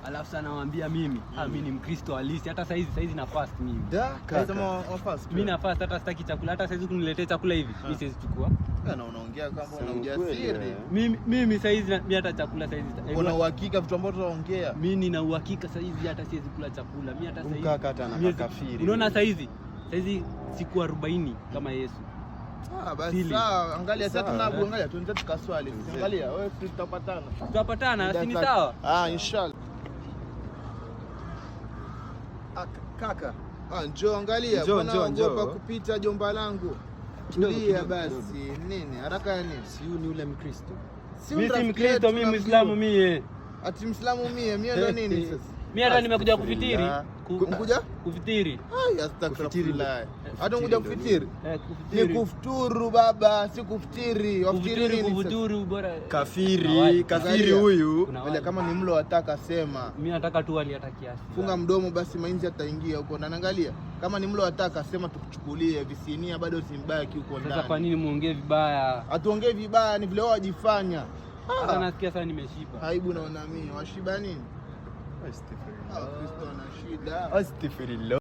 Alafu sana nawaambia mimi, mimi ni Mkristo halisi. Hata saizi na fast mimi. Da, kaka. Sema wa fast. Mimi na fast, hata sitaki chakula, hata saizi kuniletea chakula hivi, mimi siwezi chukua. Na unaongea kama una Sema ujasiri. ukweli, eh. Mimi saizi mimi hata chakula saizi. Una uhakika vitu ambavyo tunaongea. Mimi nina uhakika saizi hata siwezi kula chakula. Mimi hata saizi. Mkaka hata ana kakafiri. Unaona saizi siku 40 kama Yesu. Ah, basi Pili. sawa, angalia sasa Sawa. tunabu, angalia tuanze tukaswali. Angalia wewe tutapatana. Tutapatana, si ni sawa? Ah, inshallah. Ah, kaka. Ah, njoo angalia, Njoo, mbona njoo, ogopa njoo. kupita jomba langu? Kidogo, Tulia kidogo, basi. Nini? Haraka ya nini? Si huyu ni ule Mkristo. Si Mimi si rafiki Mkristo, yetu mimi tunamjua. Muislamu mie. Ati Muislamu mie ndo nini sasa? Mimi hata nimekuja kufitiri. Mkuja? Kufitiri. Ai, astaghfirullah. Hata Kufitiri mkuja ndo kufitiri? Eh, Ni kufitiri. kufuturu baba, si kufutiri. Wafutiri Kufuturu, nini sasa? kufuturu bora. Kuna Kafiri, wali. kafiri Angalia. huyu. Kuna Angalia wali. kama ni mlo wataka sema. Mimi nataka tu wali hata kiasi. Funga mdomo basi mainzi ataingia huko ndani. Angalia kama ni mlo wataka sema, tukuchukulie visinia bado simbaki huko Sasa kwa ndani. nini muongee vibaya? Hatuongei vibaya, ni vile wao wajifanya. Sasa nasikia sasa nimeshiba. Aibu naona mimi, washiba nini? Astaghfirullah. Ah, Wakristo wana shida. Astaghfirullah.